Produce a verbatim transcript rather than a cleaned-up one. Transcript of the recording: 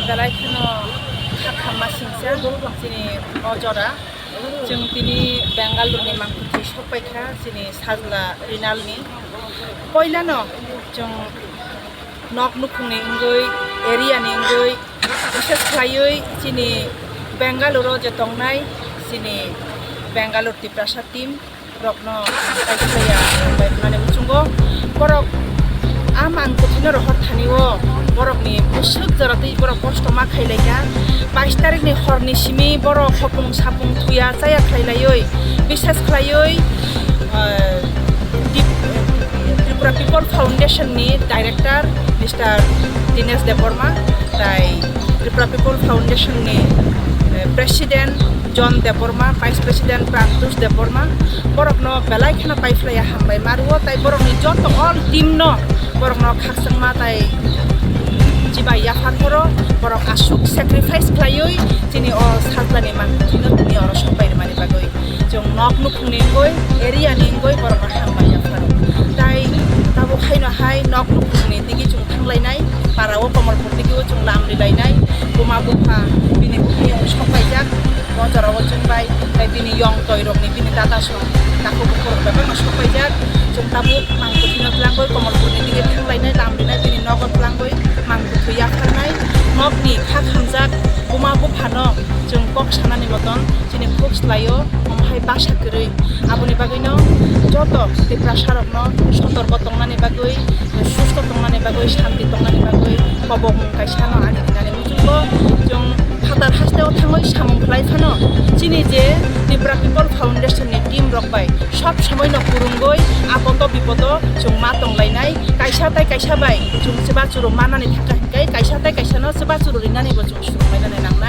Belai kheno kha khamma singsa chini o jora. Chwng tini Bengaluru ni mangpili sokpai kha chini sajla Rinal ni. Poilano chwng nok nukhung ni wngwi, area ni wngwi, bises khlaiwi chini Bengaluru je tongnai chini Bengaluru Tiprasa team rokno kaisa ya hambai hwnani muchungo. Borok a mang kwthwino rohor thani o borokni bwswk jora twi borok kosto ma khailai kha. Bais tarikni horni simi borok hopung sapung thuya chaya khlailaiwi, bises khlaiwi, ah, Tip-, Tripura People Foundation ni director Mister Dinesh Debbarma, tai Tripura People Foundation ni, eh, president John Debbarma, vice president Prantush Debbarma, borokno belai kheno paiphlaiya hambai mario, tai borokni joto all team no borokno khakchangma tai chibai yaphar phoro borok aswk sacrifice khlaiwi chini o sajlani mangpili no tini oro sokpai rwmani bagwi. Chwng nok nukhungni wngwi, area ni wngwi borokno hambai yapharo. Tai tabuk haino hai nok nukhungni digi chwng thanglainai, para o Komolpur digi o chwng lam rilainai, buma bupha bini bukhuyung sokpaijak, o jora o chwng bai, tai bini yong toi rokni bini dada song takhuk bukhuk rok bebakno sokpaijak. Chwng tabuk mang kwthwino twlangwi Komolpurni digi thanglainai, lam rinai, bini nogo twlangwi mang kwthwi yapharnai, nokni kha khamjak buma buphano chwng kok sanani moton chini khuk slaio, omo hai basa kwrwi. Aboni bagwino joto Tiprasarokno sotorko tongnani bagwi, susto tongnani bagwi, shanti tongnani bagwi kobok mung kaisano ani hinani muchungo. Chwng phatar hasteo thangwi samung khlai phano chini je Tripura People Foundation ni team rok bai sob somoi no kwrwngwi apodo bipodo chwng ma tonglainai. Kaisa tai kaisa bai chwng chubachu rw manani thangkha hinkai kaisa tai kaisa no chubachu rw rinani bo chwng swrwnglainani nang.